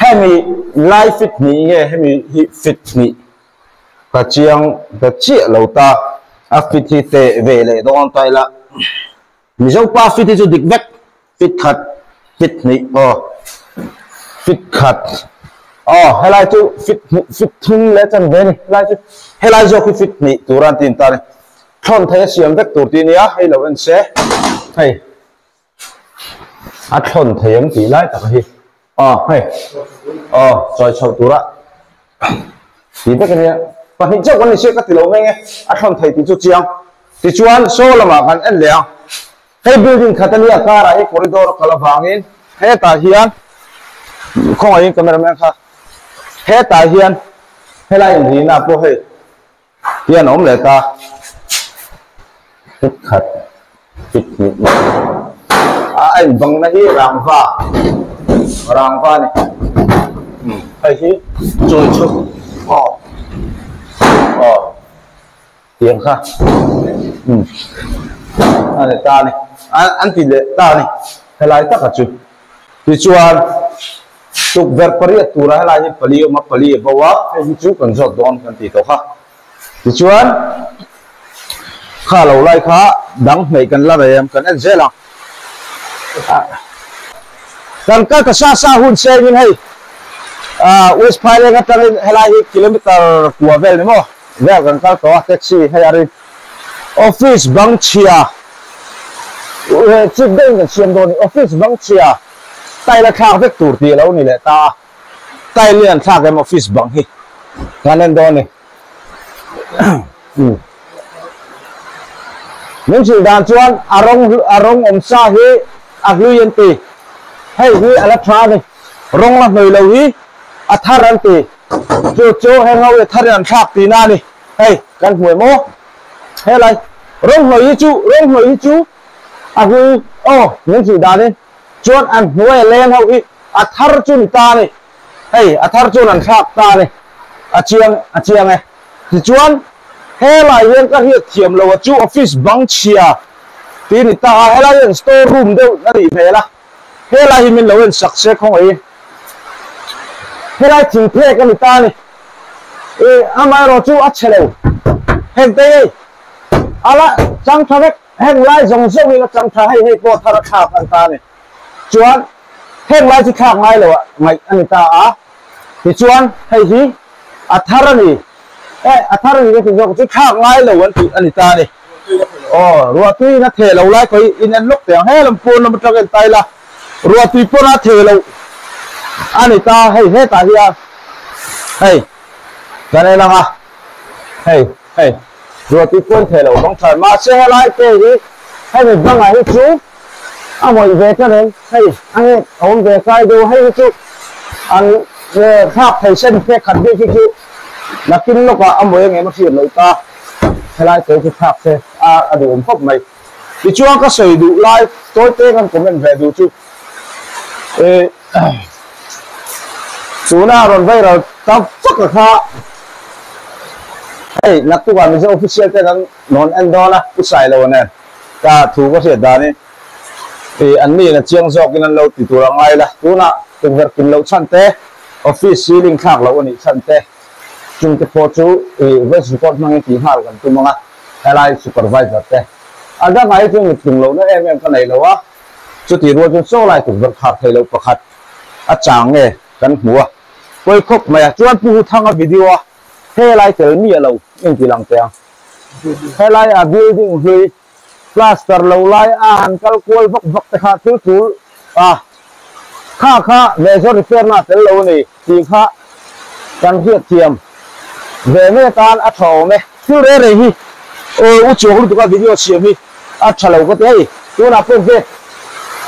hemi lai fit hnih nge hemi hi fit hnih ka chiang ta chiah lo ta, a fit hi teh ve leh dawn ta ila. Mizo pa fit hi chu dik vek, fit khat, fit hnih aw, fit khat aw helai chu fit hnih, fit thum leh chan ve a ni, helai chu helai zawk hi fit hnih tur a an ti ta a ni, thlawn thei a siam vek tur tih a nia, hei lo en se hei a thlawn thei ang tih lai tak hi aw hei aw chawi chhoh tura Ti vek ania, pahnih chauh kan ni se ka ti lo mai e, a thlawn thei tih chu chiang. Tichuan saw lamah kan en leh a, hei building khat ania karah hi corridor a kal avangin hetah hian khawngaihin cameraman kha hetah hian helai inrina pawh hei hian a awm leh ta. Fit khat, fit hnih a a inbangna hi rangva, rangva a ni. Umm hei hi chawi chhuk aw aw tiang kha umm a ni ta a ni an ti leh ta a ni helai taka chu tichuan tukverh pariat tura helai hi pali a awm a pali a bo a hei hi chu kan zawt dawn kan tih tawh kha. Tichuan, kha lo lai kha dang hmeih kan la rei ang, kan en zel ang. Kan kal ta sa sa hun sengin hei West Phaileng atangin helai hi kilometer kua vel ni maw vel kan kal tawh a taxi hei a rin office bang chhia chip deuhin kan siam dawn a ni office bang chhia tile a thlak vek tur tih a lo ni leh ta a tile hi an thlak em office bang hi kan en dawn a ni. Min hrilh dan chuan a rawng a rawng awm sa hi a hlui an ti. Hei hi a la tha a ni. Rawng la hnawih lo hi a thar an ti. Chu chu heng ho hi a tharin an thlak tihna a ni. Hei kan hmu em aw. Helai rawng hnawih hi chu rawng hnawih hi chu a hlui aw min hrilh danin chuan an hnuaia leng ho hi a thar chu ni ta a ni. Hei a thar chuan an thlak ta a ni, a chiang a chiang e. Tichuan helai hian ka hriat thiam lo a chu office bang chhia tih a ni ta a, helai hian store room deuh a nih hmel a, helai hi min lo en sak se khawngaih. Helai thing phek a ni ta a ni, ih amaherawh chu a chhe lo heng te hei a la chang tha vek, heng lai zawng zawng hi la chang tha hei hei pawh thar a thlak a ni ta a ni. Chuan heng lai chu thlak ngai lo ah ngaih a ni ta a, tichuan hei hi a thar a ni e, a thar a ni ka ti zawk chu thlak ngai lo an tih a ni ta a ni. Aw, ruahtui in a theh lo lai khaw hi in en lawk teh ang, he lam pawn lam atang en ta ila ruahtui pawn a theh loh a ni ta, hei hetah hian hei kan en ang a, hei hei ruahtui pawn theh loh bang tha mahse helai te hi hemi bangah hi chu A ngawih ve ta reng, hei a nge a awm ve kai deuh, hei hi chu an thlak thei sen phek khat bik hi chu nakin lawkah a mawi angem a hriat loh ta, helai te chu thlak se a a duhawm khawp mai. Tichuan ka sawi duh lai tawi te kan comment ve duh chu eh tuna rawn viral ta vak a kha hei naktukah Mizo official te kan rawn en dawn a, Pu Sailo nen. Ka thu ka hriat danin ih an ni in a chiang zawkin an lo ti tur a ngai la, tunah tukverh kim loh chhan te, office ceiling thlak loh a nih chhan te, chung te pawh chu ih voice record hmangin tih nghal kan tum ang a, helai supervisor te a dangah hi chuan mittlung lohna em em ka nei lo a, chutih rual chuan chaw lai tukverh khar thei loh pakhat a chang nge kan hmu a, pawi khawp mai a, chuan Pu Huthanga video a helai tel miah lo inti lang teh ang. Helai a building hlui plaster lo lai a han kal kual vak vak te kha thil tul a kha kha major repair na tel lo a ni tih kha kan hriat thiam ve mai atan a tha awm e. Thil rei rei hi u chuang lutuk a video siam hi a tha lo ka ti hei tunah pawh gate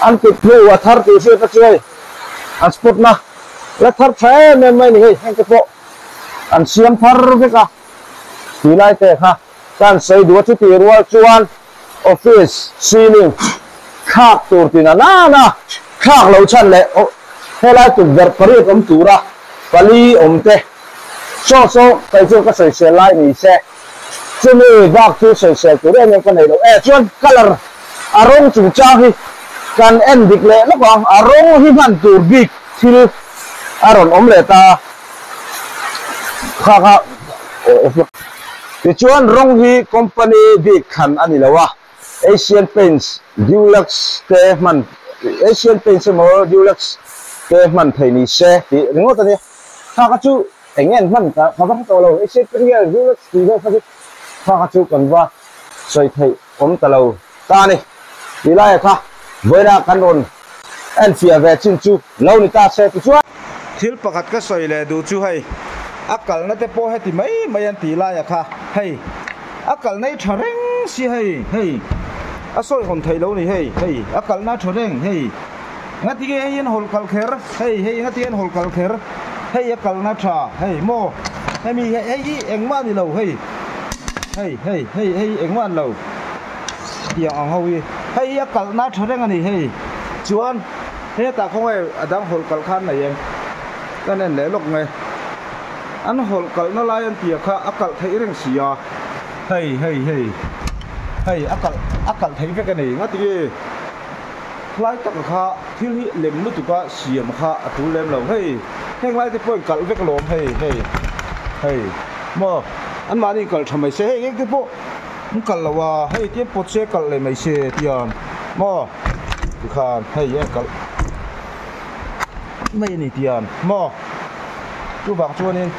an kut hnu a thar tih hriat a chu hei an spot na la thar tha em em mai ni hei heng te pawh an siam thar vek a tih lai te kha ka han sawi duh a chutih rual chuan office ceiling thlak tur ti na nana thlak lo chhan leh helai tukverh pariat awm tura pali awm te. Saw saw kei chu ka sawisel lai ni se, chumi bak chu sawisel tur em em ka nei lo e. Chuan colour a rawng chungchang hi kan en dik leh lawk ang, a rawng hi hman tur bik thil a rawn awm leh ta kha kha tichuan rawng hi company bik thlan a ni lo a, Asian Paints Dulux te hman Asian Paints emaw Dulux te hman thei ni se tih ringawt a nia. Kha kha chu eng nge an hman ka ka va hre tawh lo, Asian Paints Dulux tih vel kha chu kha kha chu kan va sawi theih awm ta lo ta a ni. Ti laia kha vawiina kan rawn enfiah ve chin chu lo ni ta se tichuan. Thil pakhat ka sawi leh duh chu hei, a kalna te pawh heti mai mai an tih laia kha hei, a kalna hi tha reng si hei, hei a sawi hawn theih lo ni hei, hei a kalna a tha reng hei, ngati nge hei an hawl kal kher, hei hei ngati nge an hawl kal kher, hei a kalna tha hei maw, hemi hei hi engmah a ni lo hei, hei hei hei hei engmah a ni lo tiang ang ho hi, hei hi a kalna tha reng a ni hei chuan. Hetah khawnge a dang hawlh kalh kha an nei em? Ka en leh lawk nge. An hawlh kalhna lai an tia kha a kalh theih reng si a. Hei hei hei hei a kalh a kalh theih vek a ni. Ngati nge hlai taka kha thil hi lem lutuka siam kha a tul lem lo. Hei heng lai te pawh in kalh vek alawm hei hei hei maw anmahni in kalh tha mai se hei eng te pawh an kalh lo a hei tiang pawt se kalh leh mai se tiang maw. Tikhan hei a kalh mai a ni tian maw chuvang chuanin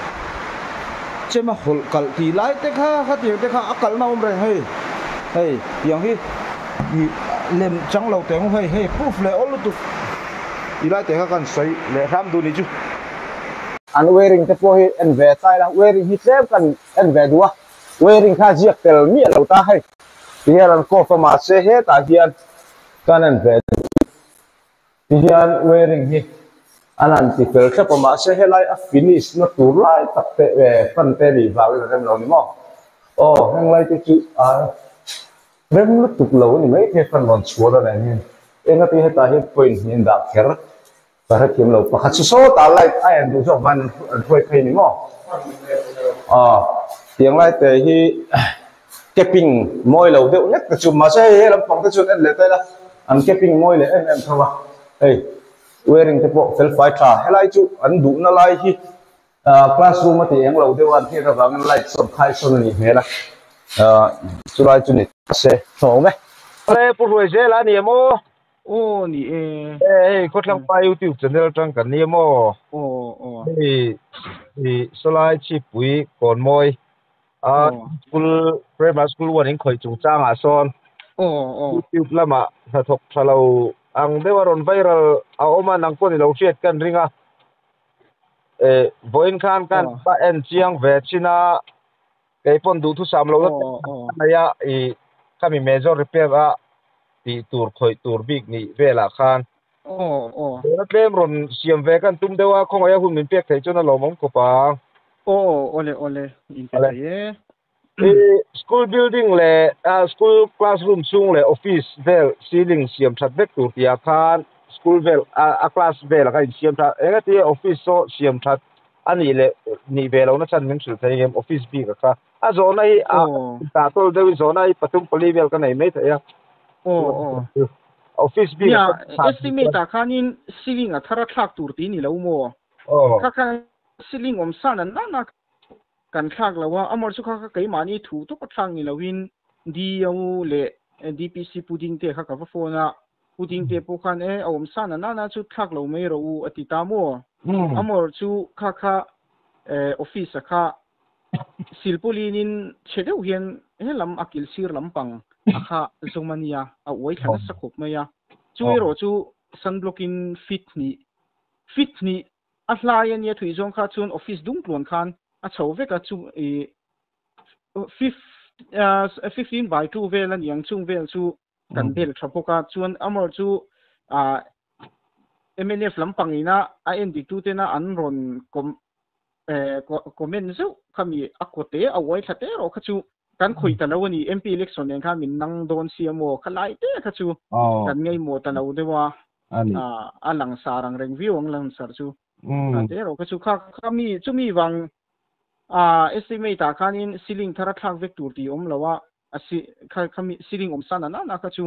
chema hawlh kalh tih lai te kha khatiang te kha a kalhna awm reng hei hei tiang hi ih lem chang lo teh ang hei hei proof leh awl lutuk tih lai te kha kan sawi leh hram duh ni chu. An wearing te pawh hi en ve ta ila wearing hi tlem kan en ve duh a wearing kha ziak tel miah lo ta hei. Ti hian an cough a mahse hetah hian kan en ve ti hian wearing hi an han ti fel thlap a mahse helai a finish na tur lai tak te eh fan te nih vangin a rem lo ni maw aw heng lai te chu a rem lutuk lo a ni maithei fan rawn chhuah dan ah hian engati hetah hian point hi an dah kher Ka hrethiam lo pakhat chu sawtah light a en duh zawk van an hruai phei ni maw? Aw tiang lai te hi capping mawi lo deuh hlek te chu mahse hei he lampang te chuan en leh ta ila an capping mawi leh em em tho a hei wearing te pawh fel fai tha helai chu an duhna lai hi ah classroom a tih eng lo deuh a an hriat avangin light sawn khai sawn a nih hmel a ah chulai chu ni ta se hlawm e. Awle Pu Hruaizela a ni em aw? Aw ni e. E hei khawthlang pa YouTube channel atang kan ni emaw. Aw aw. Hei i sawlai chhipui Kawnmawi a school primary school one in khawih chungchang ah sawn Aw aw. YouTube lamah hnathawk tha lo ang deuh a rawn viral a awm a nang pawh ni lo hriat kan ring a. E vawiin khan kan pa en chiang ve chin a Kei pawn duhthusam lo na nei a, i khami major repair a tih tur khawih tur bik nih velah khan tuna tlem rawn siam ve kan tum deuh a, khawngaih a hun min pek theih chuan a lawmawm khawp ang. Aw, awle awle, in pe thei e. I school building leh school classroom chhung leh office vel ceiling siam that vek tur tihah khan school vel a class velah khan insiam that engati office saw siam that A nih leh nih ve lohna chhan min hrilh thei em office bik a kha. A zawhna hi a tah tawl deuhin zawhna hi pathum pali vel ka nei mai thei a. Office bik a kha. Estimate ah khanin ceiling a thar a thlak tur tih ni lo maw? Kha kha ceiling awm sa na nana kan thlak lo a, amawr chu kha kha keimahni thu tawp a thlak ni loin DO leh DPC pudding te kha ka va phone a, Pudding te pawh khan e a awm sa na nana chu thlak lo mai rawh u a ti ta maw? Amawr chu kha kha office a kha silpawlin in chhe deuh hian helam a kil sir lampang a kha zawm a nia, a uai thla nasa khawp mai a. Chu erawh chu sunblock in feet hnih feet hnih a hlai a nia thui zawng kha chuan office dung tluan khan a chho vek a chu i 15 by 2 vel ani ang chung vel chu kan bel tha bawk a chuan amor chu MNF lampang ina a endik tu tena an rawn comment zeuh khami a kote a uai thla te rawh kha chu kan khawih ta lo ani MP election nen khan min nang dawn sia maw kha lai te kha chu kan ngaimawh ta lo deuh a a langsar ang reng viau ang langsar chu kha te rawh kha chu kha khami chumi vang estimate ah khanin ceiling thar a thlak vek tur tih awm lo a kha khami ceiling awm sa na na kha chu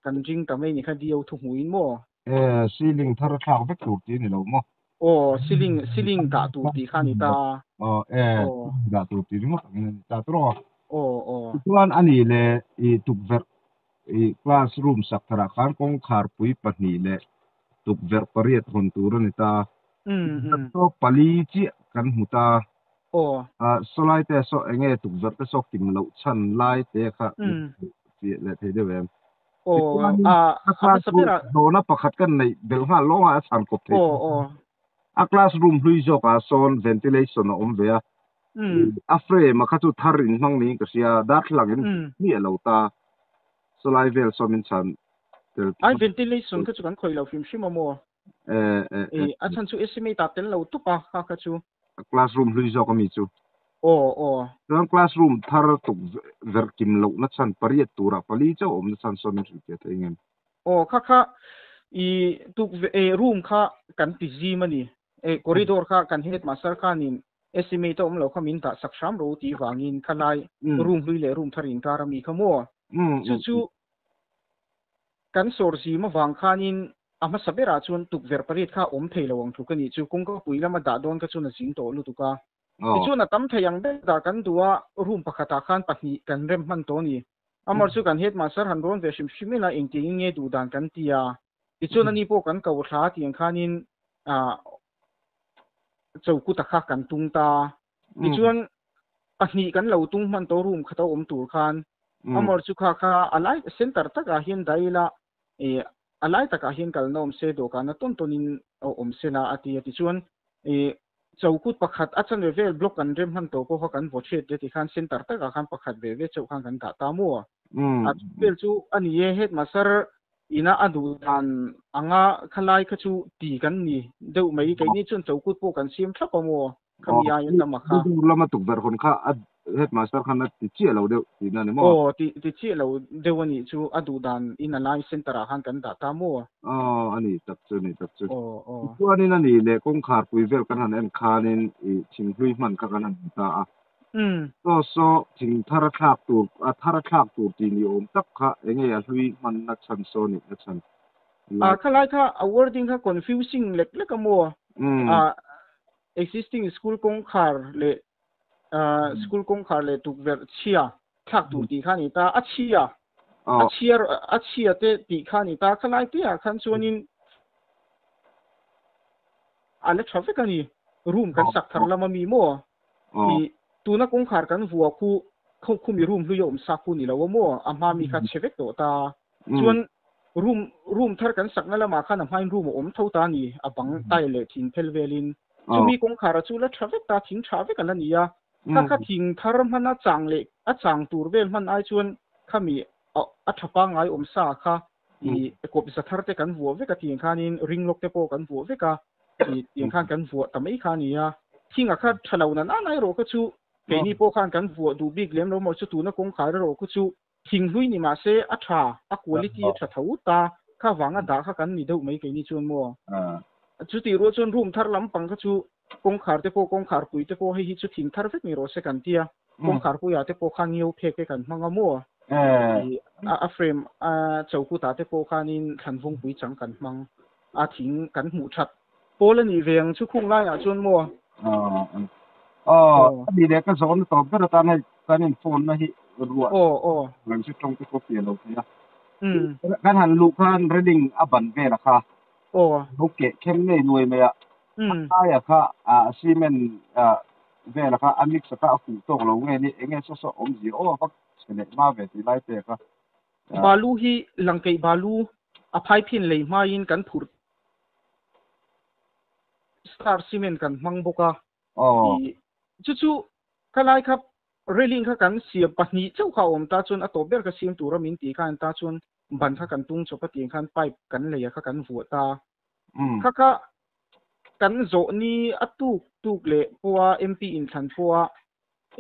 kan ring ta mai ni kha DO thu hmuhin maw. Ceiling thar a thlak vek tur tih a ni lo maw? Aw, ceiling, ceiling dah tur tih kha a ni ta. Aw, e, dah tur tih ringawt angin a ni ta tawh a. Aw, aw. Tichuan a nih leh i tukverh i classroom sak tharah khan kawngkharpui pahnih leh tukverh pariat hawn tur a ni ta. Tukverh saw pali chiah kan hmu ta. Aw. Sawlai te saw eng nge tukverh te saw kim loh chhan lai te kha fiah leh thei deuh em? Aw, Tichuanin a a a hmasa classroom berah. zawhna pakhat kan neih belh nghal lawng a, a chhan kawp thei Aw, chu. aw. A classroom hlui zawkah sawn ventilation a awm ve a, a frame a kha chu thar in hmang niin ka hria, darthlalang in hmiah lo ta, sawlai vel sawn min chhan tel Ai ventilation kha chu kan khawih lo hrim hrim a maw? Eh, eh, eh. A chhan chu estimate ah tel lo tup a kha kha chu. Classroom hlui zawk ami chu. Aw, aw. Chuan classroom thar tuk verh kim lohna chhan pariat turah pali chauh awmna chhan sawn min hrilhfiah thei ngem? Aw, kha kha i tuk room kha kan ti zim a ni. Corridor kha kan headmaster khanin estimate a awm lo kha min dah sak hram ro tih vangin khalai room hlui leh room thar inkar ami kha maw? Chu chu kan sawr zim avang khanin A hmasa berah chuan tukverh pariat kha a awm thei lo ang tluk a nih chu. Kawngka pui lama dah dawn kha chuan a zing tawh lutuk a. Tichuan a tam thei ang ber dah kan duh a, room pakhatah khan pahnih kan rem hman tawh a ni. Amar chu kan headmaster han rawn ve hrim hrim ila engtiangin nge duh dan kan ti a. Tichuan ani pawh kan ko thla tiang khanin chokuta kha kan tung ta. Tichuan pahnih kan lo tung hman tawh room khata awm tur khan. Amar chu kha kha a lai center takah hian dah ila E, a lai takah hian kalna awm se, dawhkanna tawn tawnin awm se la a ti a. Tichuan, e, chokut pakhat a chanve vel block kan rem hman tawh pawh kha kan vaw ṭhiat ve tikhan center takah khan pakhat ve ve chauh khan kan dah ta maw? A vel chu a ni e, headmaster ina a duh dan anga khalai kha chu ti kan ni deuh mai. Keini chuan chokut pawh kan siam thlap a maw? Khami aiin lama kha. Dur lama tukverh hawn kha a headmaster khan a ti chiah lo deuh tihna a ni maw? Aw, ti ti chiah lo deuh a nih chu a duh dan in a lai center ah khan kan dah ta maw? Aw, a nih tak chu, a nih tak chu. Aw, aw. Tichuanin a nih leh kawngkharpui vel kan han en khanin i thinghlui hman kha kan han hmu ta a. Saw saw thing thar a thlak tur, a thar a thlak tur tih ni awm tak kha enge a hlui hmanna chhan saw nih na chhan A khalai kha a wording kha confusing lek lek a maw? A Existing school kawngkhar leh school kawngkhar leh tukverh chhia thlak tur tih kha a ni ta. A chhia, a chhia, a chhia te tih kha a ni ta. Khalai te ah khan chuanin a la tha vek a ni. Room kan sak thar lam a mi maw? I tuna kawngkhar kan vua khu khumi room hlui a awm sak khu ni lo a maw? A hma mi kha chhe vek tawh ta. Chuan room room thar kan sakna lamah khan a hmain room a awm tho ta a ni, a bang tile leh thing phel velin. Chumi kawngkhar chu la tha vek ta, thing tha vek a la ni a. Kha kha thing thar hman a chang leh a chang tur vel hman ai chuan khami a tha pangngai awm sa kha i kawp za thar te kan vuah vek a tiang khanin ring lawk te pawh kan vuah vek a, i tiang khan kan vuah ta mai kha a ni a. Thing a kha tha lo na nana erawh kha chu keini pawh khan kan vuah duh bik lem lo maw chu tuna kawngkhar erawh kha chu Thinghlui ni mah se a tha, a quality a tha tho ta, kha vanga dah kha kan ni deuh mai keini chuan maw? Chutih rual chuan room thar lampang kha chu kawngkhar te pawh kawngkhar pui te pawh hei hi chu thing thar vek ni rawh se kan tia, kawngkhar puiah te pawh khan ngio phek te kan hmang a maw? A frame a chokutah te pawh khanin thlanvawngpui chang kan hmang a, thing kan hmuh that pawl a nih ve ang chu khung laiah chuan maw? Aw, a ni leh ka zawhna tawp ber atan hei kan in phone na hi ruah reng chu tawng te pawh fiah lo thei a. Kan han luh khan railing a ban vel a kha lo keh khem ngei nuai mai a. A aia kha cement vel a kha a mix a kha a fuh tawk lo nge ni eng nge saw saw awmzia aw vak chhe leh hma ve tih lai te kha. Balu hi langkeih balu a phaiphin lei hmain kan phurh star cement kan hmang bawk a. Chu chu ka lai kha Railing kha kan siam pahnih chauh kha a awm ta chuan a tawp ber kha siam tura min tih khan ta chuan ban kha kan tung chawp a tih khan pipe kan lei a kha kan vuah ta. Kha kha kan zawh ni a tuk tuk leh pawha MP inthlan pawha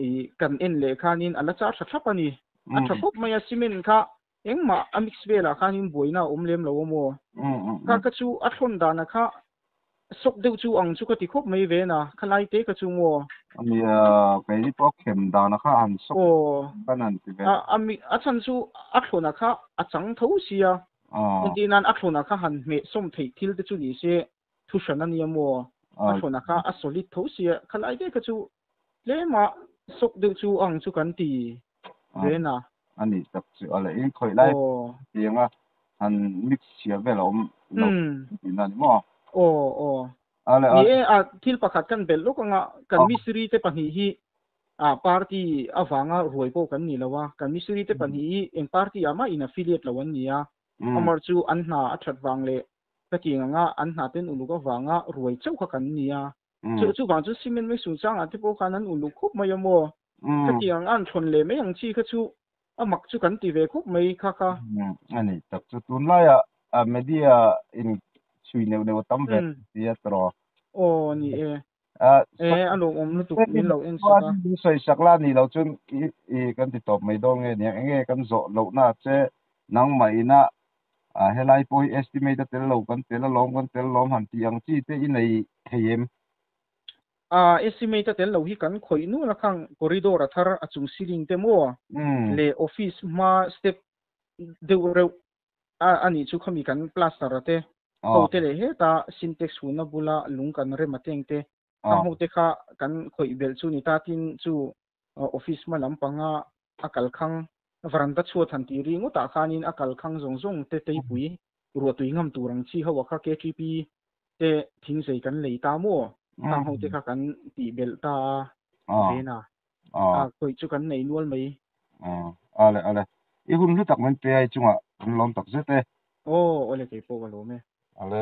ih kan en leh khanin a la char tha thlap a ni. A tha khawp mai a cement kha engmah a mix velah khanin buaina a awm lem lo a maw? Kha kha chu a thlawn dana kha sawk deuh chu ang chu ka ti khawp mai ve na, khalai te kha chu maw? Nia, keini pawh khem dana kha han sawk kan han ti ve. A mi a chhan chu a thlawna kha a chang tho sia, entir nan a thlawna kha han hmeh sawm theih thil te chu ni se thu hran a nia maw? A thlawna kha a solid tho sia, khalai te kha chu tlema sawk deuh chu ang chu kan ti ve na. A nih tak chu a leh in khawih lai tiang a han mix chhia vel a awm lo tihna a ni maw? Aw aw. Ni e a thil pakhat kan belh lawk anga kan mistiri te pahnih hi a party avanga ruai pawh kan ni lo a, kan mistiri te pahnih hi eng party ah mah in affiliate lo an ni a, amar chu an hna a that vang leh ka tiang anga an hna ten uluk avanga ruai chauh kha kan ni a. Chu chuvang chu cement mai chungchangah te pawh khan an uluk khawp mai a maw? Khatiang an thawn leh mai ang chi kha chu a mak chu kan ti ve khawp mai kha kha. A ni tak chu tunlaiah media in chhui neuh neuh a tam ve tia tawh. Aw ni e. E a lawmawm lutuk min lo en sak a. Min sawi sak la ni lo chuan i kan ti tawp mai dawn nge nia enge kan zawh lohna che nangmah ina helai pawh hi estimate a tel lo kan tel alawm kan tel alawm han tih ang chi te i nei thei em? Estimate a tel lo hi kan khawih nual a khang corridor a thar a chung ceiling te maw leh office hma step deuh reuh a nih chu khami kan plaster a te ho te leh heta sintex hunna bula lung kan rem a teng te khang ho te kha kan khawih belh chu ni ta tin chu office hma lampanga a kal khang varanda chhuat han tih ri ngawtah khanin a kal khang zawng zawng te teipui ruahtui ngam tur ang chi ho a kha KTP te thingzei kan lei ta maw? Khang ho te kha kan tih belh ta a vena a khawih chu kan nei nual mai. Ale ale i hun hlu tak min pe ai chungah kan lawm tak zet e. Aw awle kei pawh ka lawm e. Ale.